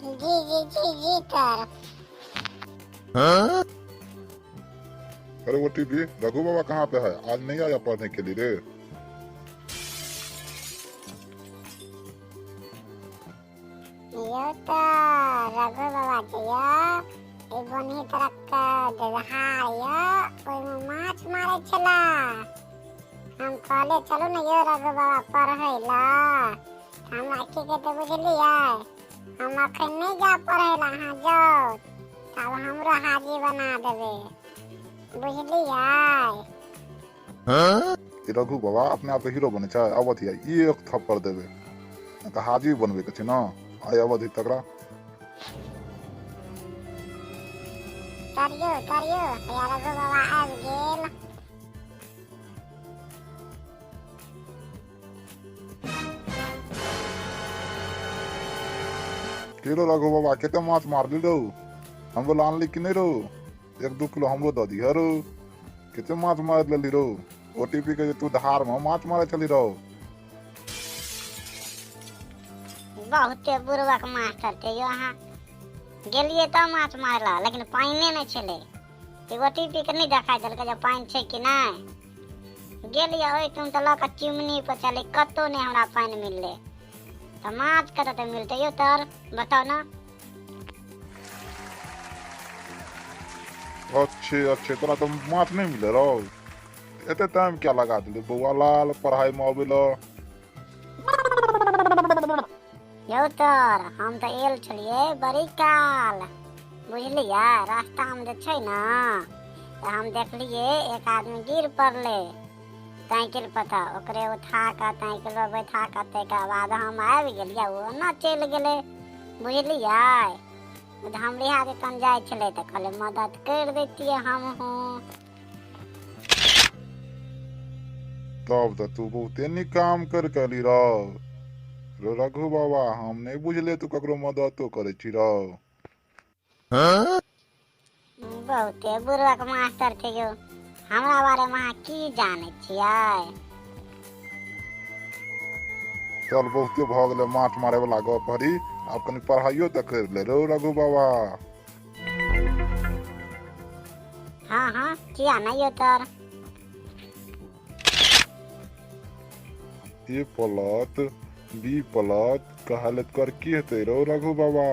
जी जी जी जी तर। अरे वो टीपी, रघु बाबा कहाँ पे है? आज नहीं आया पढ़ने के लिए रे? यौ तऽ रघु बाबा जे यऽ, ई बनही तरफ के जे धार यऽ, ओहिमे माछ मारै छला। हम कहलियै चलू ने यौ रघु बाबा पढ़ै लए, हमरा की कहतै बुझलियै? हम अखन नहि जायब पढ़ै लए, अहाँ जाउ, तब हमरो हाजी बना देबै, बुझलियै? ई रघु बाबा अपने आप के हीरो बनै छै। अवधि एक थप्पड़ देबै तऽ हाजी बनबै के छै ने। आइ अवधि तकरा। करियौ करियौ, हैया रघु बाबा आबि गेल। की रो रघु बाबा, कते माछ मारली रौ? हमरो ला आनली कि नहि रौ? 1-2 किलो हमरो दऽ दिह रौ। कते माछ मारि लेली रौ? ओटीपी के जे तू धार में माछ मारे छली रौ। बहुते बुड़बक मास्टर छै यौ अहाँ। गेलियै तऽ माछ मारला, लेकिन पानिए नहि छलै। ई ओटीपी के नहि देखाइ देलकै जे पानि छै कि नहि। गेलियै ओहिठाम तऽ लऽ कऽ चिमनी पर छलै, कतहु नहि हमरा पानि मिललै। तऽ माछ कतऽ तऽ मिलतै यौ तर, बताउ ने। अच्छे अच्छे, तोरा तऽ माछ नहि मिले रौ? एते टाइम क्या लगा देली बौआ लाल पढ़ाई में अबै लए? यौ तर, हम तऽ एल छलियै बड़ी काल, बुझलियै? रास्तामे जे छै ने, तऽ हम देखलियै एक आदमी गिर पड़लै साइकिल पर, तऽ ओकरे उठा कऽ साइकिल पर बैठा कऽ ताहिके बाद हम आबि गेलियै, ओ ओना चलि गेलै, बुझलियै? तऽ हम रिहा दिसन जाइ छलै तऽ कहलियै मदद करि दैतियै हमहूँ। तब तऽ तू बहुते नीक काम कर कली रौ। रो रघु बाबा, हम नहि बुझलियै तू ककरो मददो करै छी रौ। बहुते बुड़बक मास्टर छै यौ। हमरा बारेमे अहाँ की जानै छियै? चल, बहुते भऽ गेलै माछ मारे वाला गप हरी, आब कनि पढ़ाइयो तऽ करि ले रौ रघु बाबा। हँ हँ, किया नहि यौ तर। ए प्लस बी प्लस कहले कर की हेतै रौ रघु बाबा?